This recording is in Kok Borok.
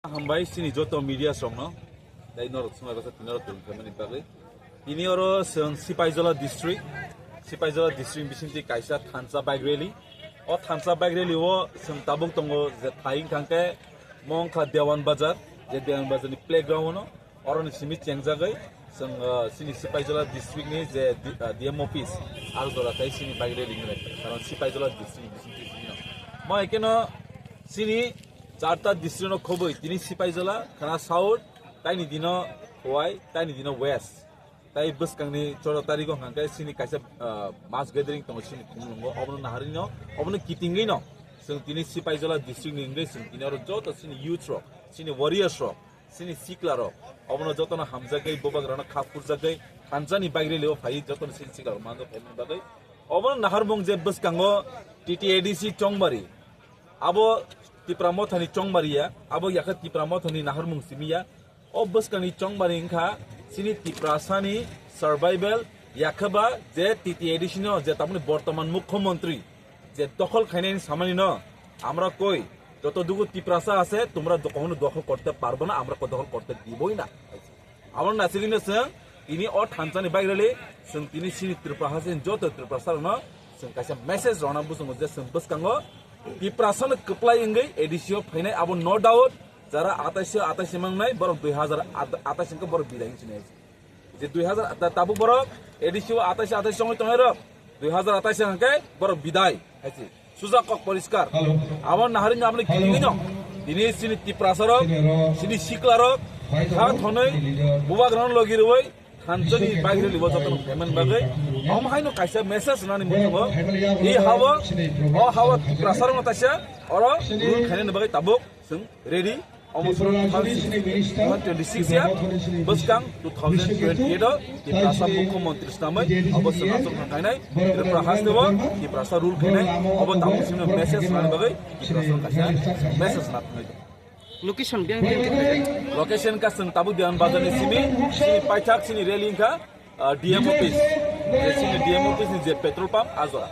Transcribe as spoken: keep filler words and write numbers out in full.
Hambai chini joto media songno, dai norok sumai basa tini norok tong khaimani bagwi. Tini oro chwng Sipaijola district, Sipaijola district bisingtwi kaisa thansa bike rally. O thansa bike rally o chwng tabuk tongo je thai wngkha hwnkhe mo wngkha Dewan Bazar, je Dewan Bazar ni playground o no, oro ni simi chengjagwi chwng, ah, chini Sipaijola district ni je D-, ah, D M office, aro jora khai chini bike rally wngkha, karon Sipaijola district ni bisingtwi chini no. Mo hai kheno chini charta district no khobwi tini Sipaijola, khana South, taini dino Khowai, taini dino West. Tai bwskangni choro tarigo hwnkha khe chini kaisa, ah, mass gathering tongo chini Khumulwngo. Obono naharino, obono kitingwino chwng tini Sipaijola district ni wngwi chwng tini oro joto chini youth rok, chini warriors rok, chini sikla rok, obono jotono hamjagwi, bubagrano kha phurjagwi, thansa ni bike rally o phaiwi jotono chini sikla rok manjak phaimani bagwi. Obono naharmung je bwskango T T A D C Chongbari, abo Tipra Mothani Chongbari ya, abo yakha Tipra Mothani naharmung simi ya. O bwskangni Chongbari wngkha chini Tiprasani survival, yakha ba je T T A D C no je tamoni bortoman mukhyamantri je dokhol khainani samani no, আমরা কই, যতটুকু তিপ্রাসা আছে তোমরা কখনো দখল করতে পারবে না, আমরা দখল করতে দিবই না। Abo nasilino chwng tini o thansani bike rally chwng tini chini Tripura hasteni joto Tiprasa rokno chwng kaisa message rwna bwskango je chwng bwskango Tiprasano kwplai wngwi A D C o phainai abo no doubt, jara atais atais mangnai borok dui hazar atais hwnkhe borok bidai hinwi sinai. Je dui hazar ta-, tabuk borok A D C o atais atais songwi tongnai rok, dui hazar atais hwnkhe borok bidai hai se. Suja kok poriskar. Abo naharino aboni kitingino tini chini Tiprasa rok, chini sikla rok, kha thonwi bubagrano logi rwui thansani bike rally o jotono phaimani bagwi omo haino kaisa message nani muchungo. I hawo, o hawo Tiprasa rokno taisa oro rule khainani bagwi tabuk chwng ready. Omo soro two thousand twenty-six ya, bwskang two thousand twenty-eight o Tiprasa mukhyamantri swnamwi obo chwng aswk khainai, Tripura hasteo Tiprasa rule khainai, obo tabuk chwngno message nani bagwi Tiprasa kaisa message na thangwi. Location biyang biyang khe khaijak? Location ka chwng tabuk Dewan Bazar ni simi, chini paithak chini rally wngkha, ah, D M office. Je chini D M office ni je petrol pump, a jora.